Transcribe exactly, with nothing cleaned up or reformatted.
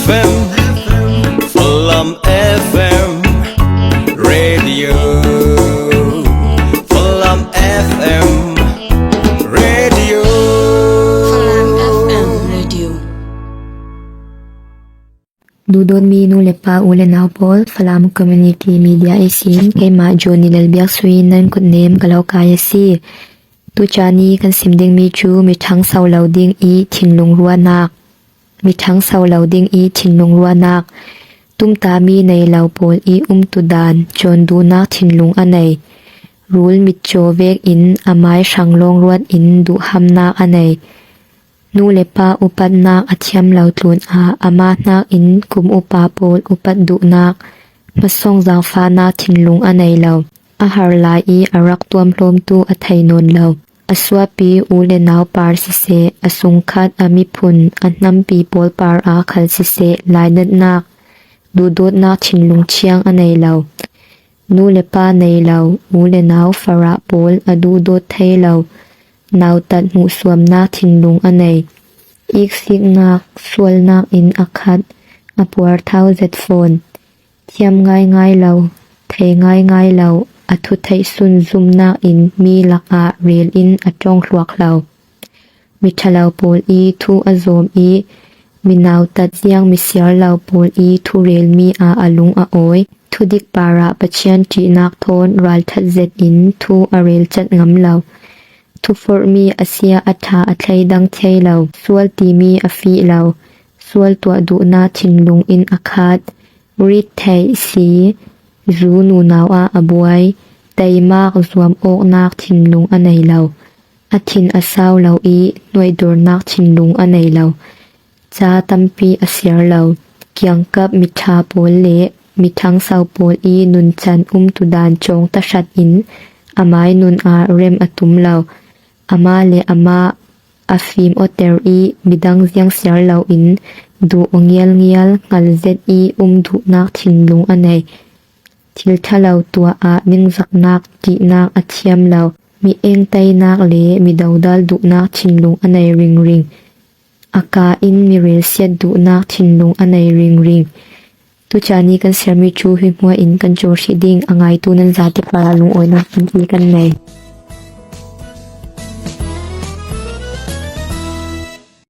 F M, Falam F M Radio, Falam F M Radio. Duhdawtmi nu le pa, u le nau pawl, Falam Community Media ihsin keimah Johnny Lalbiaksuin nan kutnem ka lo kai a si. Tucani kan sim dingmi cu mi ṭhangso lo ding i thinlung ruahnak, mi ṭhangso lo ding i thinlung ruahnak. Tumtami nei lo pawl i umtudan cawn duhnak thinlung a nei. Rul mitcaw vekin a mai hrang lawng ruat in duhhamnak a nei. Nu le pa upatnak a thiam lo tlun ah amah hnakin kum upa pawl upat duhnak, hmasawng zaangfahnak thinlung a nei lo. A har lai i a rak tuamhlawmtu a thei nawn lo. A suahpi u le nau par siseh, a sungkhat a miphun a hnampi pawl par ah khal siseh, lainatnak, duhdawtnak thinlung thiang a nei lo. Nu le pa nei lo, u le nau farah pawl a duhdawt thei lo. Nautat hmuhsuamnak thinlung a nei. Iksiknak, sualnak in a khat, a puarthau zet fawn. Thiam ngaingai lo, thei ngaingai lo, a thutheih sun zumnak in mi lakah rel in a ṭawng hluak lo. Mi ṭhalo pawl i thu a zawm i mi nautat ziang mi siar lo pawl i thurelmi ah a lung a awi. Thudik parah Pathian ṭihnak thawn ralṭhat zetin thu a rel cat ngam lo. Thuforhmi a sia a ṭha a thleidang thei lo. Sual timi a fih lo. Sual tuah duhnak thinlung in a khat. Rit theih si, zu nunau ah a buai. Teimak zuam awknak thinlung a nei lo. A thin a sau lo i hnuaidornak thinlung a nei lo. Ca tampi a siar lo. Kiangkap miṭha pawl le mi ṭhangso pawl i nuncan umtudan cawng tahratin a mai nun ah rem a tum lo. Amah le amah a fim awter i midang ziang siar loin duh aw ngialngial, hngal zet i um duhnak thinlung a nei. Thil ṭhalo tuah ah ningzaknak ṭihnak a thiam lo. Mi engteinak le mi dodal duhnak thinlung a nei ringring. A ka in mi relsiat duhnak thinlung a nei ringring. Tucani kan sermi cu hi hmuah in kan caw hrih ding. A ngaitu nan zate parah lungawinak tampi kan nei.